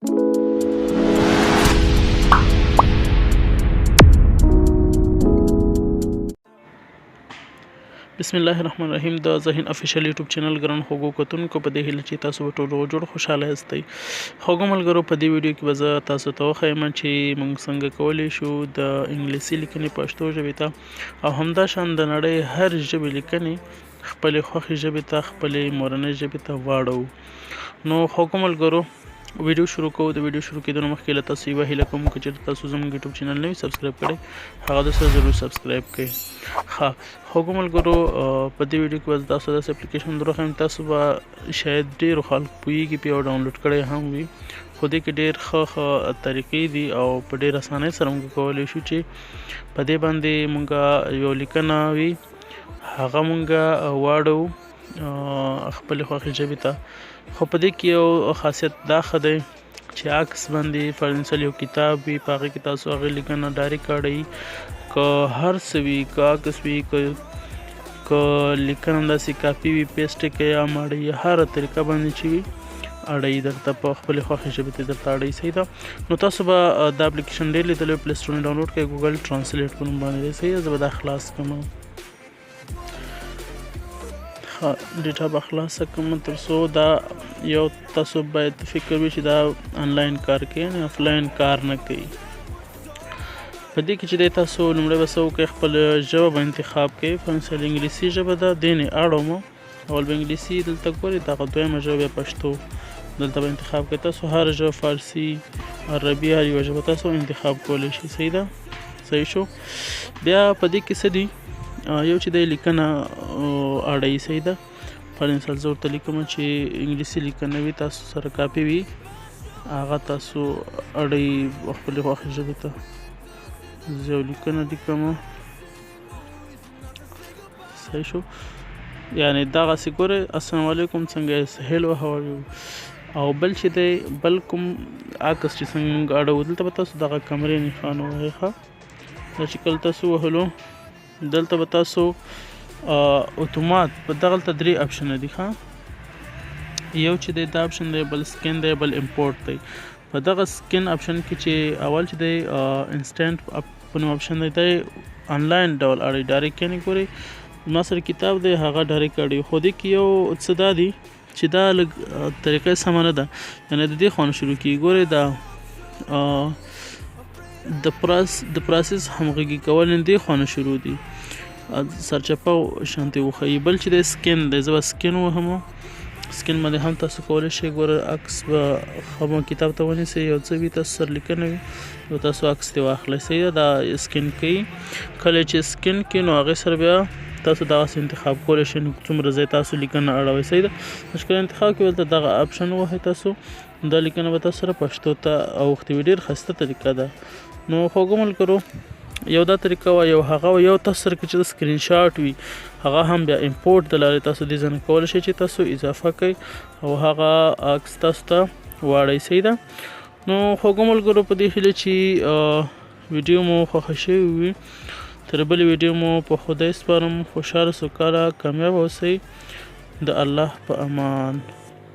بسم الله الرحمن الرحیم. د ذهین افیشل یوټیوب چینل ګران خوږو کتونکو، په دې هیله چې تاسو به ټول روغ جوړ خوشحاله یاستئ. خوږو ملګرو، په دې ویډیو کې به زه تاسو ته وښایم چې موږ څنګه کولی شو د انګلیسي لیکنې پښتو ژبې ته او همداشان د نړۍ هر ژبې لیکنې خپلې خوښې ژبې ته، خپلې مورنۍ ژبې ته واړوو. نو خوږو ملګرو، ویډیو شروع کوو. د ویډیو شروع کېدو مخکې له تاسو یوه هیله کوم، که چېرته تاسو زموږ یوټیوب چینل نه وي سبسکرایب کړی، هغه د سره ضرور سبسکرایب کړئ. ښه خوږو ملګرو، په دې ویډیو کې به تاسو داسې اپلیکیشن دروښیم، تاسو به شاید ډېرو خلکو پوهېږي پرې او ډاونلوډ کړی هم وي، خو دې کې ډېر ښه ښه طریقې دي او په ډېر اسانۍ سره موږ کولی شو چې په دې باندې موږ یو لیکنه وي هغه موږ واړوو خپلې خوښې ژبې ته. خو په دې کې یو خاصیت دا ښه دی چې عکس باندې فرض مثال یو کتاب وي، په هغې کې تاسو هغې لیکنه ډایرکټ اړوي، که هر څه وي، که عکس وي، که لیکنه داسې کاپي وي، پیسټ یې کوي هم اړوي، هره طریقه باندې چې وي اړوي درته په خپلې خوښې ژبې ته درته اړوي. صحیح ده. نو تاسو به دا اپلیکیشن ډېر لیدلی، پلی سټور نه ډاونلوډ کړئ، ګوګل ټرانسلیټ په نوم باندې دی. صحیح ده. زه به دا خلاص کړم، ښه ډیټا به خلاصه کړم، تر څو دا یو تاسو باید فکر وي چې دا انلاین کار کوي، یعنې افلاین کار نه کوي. په دې کې چې دی تاسو لومړی به څه وکړئ، خپل ژبه به انتخاب کړئ. فرض مثال انګلیسي ژبه ده، دې نه اړوم، اول به انګلیسي دلته ګورئ، دغه دویمه ژبه بیا پښتو دلته به انتخاب کړئ. تاسو هر ژبه، فارسي، عربي، هر یوه ژبه تاسو انتخاب کولی شئ. صحیح ده. صحیح شو. بیا په دې کې څه دي، یو چې دی لیکنه اړوي. صحیح ده. فرض مثال زه ورته لیکم چې انګلیسي لیکنه وي، تاسو سره کاپي وي، هغه تاسو اړوي خپلې خوښې ژبې ته. زه یو لیکنه لیکم. صحیح شو. یعنې دغسې ګورئ، السلام علیکم، څنګه یې، هیلو، هاو ار یو. او بل چې دی، بل کوم عکس چې څنګه موږ اړوو، دلته به تاسو دغه کمرې نښان ووهئ. ښه، دا چې کله تاسو وهلو، دلته به تاسو اتومات په دغلته درې اپشنه دي. ښه، یو چې دی دا اپشن دی، بل سکن دی، بل امپورټ دی. په دغه سکن اپشن کې چې اول چې دی انسټنټ په نوم اپشن دی، دی انلاین ډول اړوي ډایرکټ. یعنې ګورئ، ما سره کتاب دی، هغه ډایرکټ اړوي. خو دې کې یو څه دا دي چې دا لږ طریقه یې سمه نه ده، یعنې د دې خوا نه شروع کېږي. ګورئ، دا د پروسس همغږي کول دې خوا نه شروع دي، سرچپه شانتې وښيي. بل چې دی سکن دی، زه به سکن وهم. سکن باندې هم تاسو کولی شئ، ګوره، عکس به ښه کتاب ته ونیسئ، یو څه وي تاسو سره لیکنه وي، نو تاسو عکس ترې واخلئ. صحیح ده. دا سکن کوي، کله چې سکن کړي نو هغې سره بیا تاسو دغسې انتخاب کولی شئ، نو څومره ځای تاسو لیکنه اړوئ. صحیح ده. نو چې کله انتخاب کړئ، دلته دغه اپشن ووهئ تاسو، دا لیکنه به تاسو سره پښتو ته اوښتې وي. ډېر ښایسته طریقه ده. نو خوږو ملګرو، یو دا طریقه وه، یو هغه وه، یو تاسو سره که چېرته سکرین شاټ وي، هغه هم بیا امپورټ د لارې تاسو دې ځای نه کولی شئ چې تاسو اضافه کړئ او هغه عکس تاسو ته واړئ. صحیح ده. نو خوږو ملګرو، په دې هیله چې ویډیو مو خوښه شوې وي. تر بلې ویډیو مو په خدای سپارم. خوشحاله، سوکاله، کامیاب اوسئ. د الله په امان.